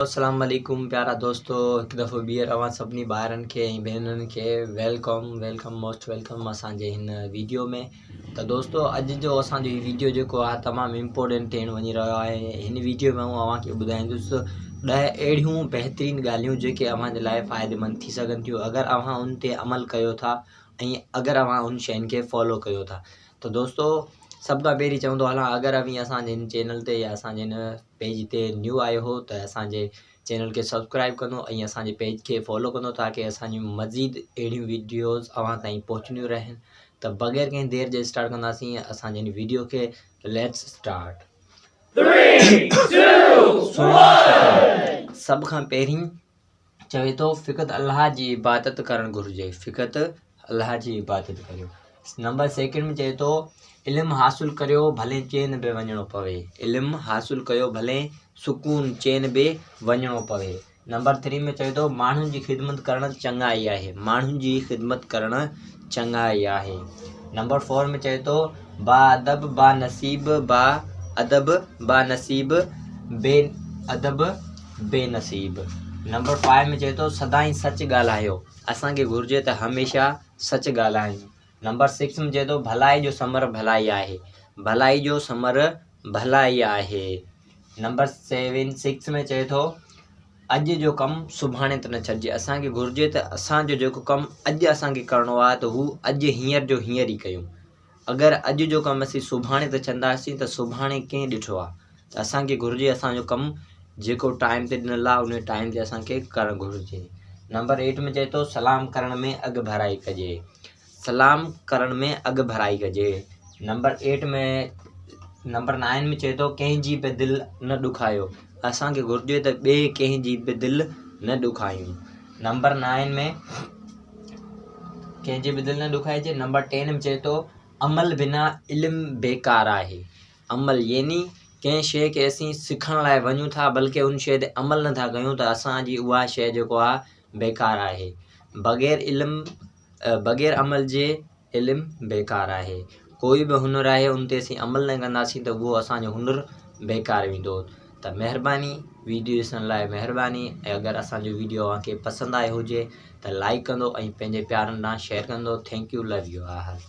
السلام عليڪم پيارا دوستو هڪ دفعو ٻيهر اوهان سڀني ڀائرن کي ۽ ڀينرن کي welcome welcome most welcome اسان جي هن ويڊيو ۾ ته دوستو اڄ جو اسان جو هي ويڊيو جيڪو آهي تمام امپورٽنٽ ٿيڻ وڃي رهيو آهي هن ويڊيو ۾ آئون اوهان کي ٻڌائيندس 10 اهڙيون بهترين ڳالهيون جيڪي اوهان جي لاء فائديمند ٿي سگهن ٿيون اگر اوهان ان تي عمل ڪيو ٿا ۽ اگر اوهان ان شين کي فالو ڪيو ٿا ته دوستو سڀ کان پهرين چوندو هلان اگر اوهين اسان جي هن چينل تي يا اسان جي هن پيج تي نيو آيو هو ته اسان جي چينل کي سبسڪرائب ڪندو ۽ اسان جي پيج کي فالو ڪندو تاڪي اسان جون مزيد اهڙيون ويڊيوز اوهان تائين پهچنديون رهن ته بغير ڪنهن دير جي اسٽارٽ ڪنداسين اسان جي هن ويڊيو کي let's start. سڀ کان پهرين چوي ٿو فقط الله جي عبادت ڪرڻ گهرجي فقط الله جي عبادت ڪريو نمبر سيڪنڊ ۾ چئي ٿو علم حاصل ڪريو ڀلي چين به وڃڻو پوي علم حاصل ڪيو ڀلي سڪون چين به وڃڻو پوي نمبر ٿري ۾ چئي ٿو ماڻهن جي خدمت ڪرڻ چڱائي آهي ماڻهن جي خدمت ڪرڻ چڱائي آهي نمبر فور ۾ چئي ٿو با ادب با نصيب با ادب با نصيب بي ادب بي نصيب. نمبر فائيو ۾ چئي ٿو سدائين سچ ڳالهايو. اسان کي گهرجي ته هميشه سچ ڳالهايون. نمبر سڪس ۾ چئي ٿو ڀلائي جو ثمر ڀلائي آهي. ڀلائي جو ثمر ڀلائي آهي. نمبر سيون سڪس ۾ چئي ٿو اڄ جو ڪم سڀاڻي تي نه ڇڏجي. اسان کي گهرجي ته اسان جو جيڪو ڪم اڄ اسان کي ڪرڻو آهي ته هو اڄ هينئر جو هينئر ئي ڪيون. اگر اڄ جو ڪم اسين سڀاڻي تي ڇڏنداسين ته سڀاڻي ڪنهن ڏٺو آهي ته اسان کي گهرجي اسان جو ڪم جيڪو ٽائيم تي ڏنل آهي ان ٽائيم تي اسان کي ڪرڻ گهرجي. نمبر ايٽ ۾ چئي ٿو سلام ڪرڻ ۾ اڳڀرائي ڪجي سلام ڪرڻ ۾ اڳڀرائي ڪجي. نمبر ايٽ ۾ نمبر نائن ۾ چئي ٿو ڪنهن جي به دل نه ڏکايو اسان کي گهرجي ته ٻئي ڪنهن جي به دل نه ڏکايون. نمبر نائن ۾ ڪنهن جي به دل نه ڏکائجي. نمبر ٽين ۾ چئي ٿو عمل بنا علم بيڪار آهي. عمل يعني ڪنهن شيء کي اسين سکڻ لاء وڃون ٿا بلڪه ان شيء تي عمل نه ٿا ڪيون ته اسان جي اها شيء جيڪو آهي بيڪار آهي. بغير علم بغير عمل جي علم بيڪار آهي. ڪوئي به هنر آهي ان تي اسين عمل نه ڪنداسين ته اهو اسان جو هنر بيڪار ويندو ته مهرباني ويڊيو ڏسڻ لاء مهرباني ۽ اگر اسان جو ويڊيو اوهان کي پسند آيو هجي ته لائڪ ڪندو ۽ پنهنجي پيارن ڏانهن شيئر ڪندو thank you love you all.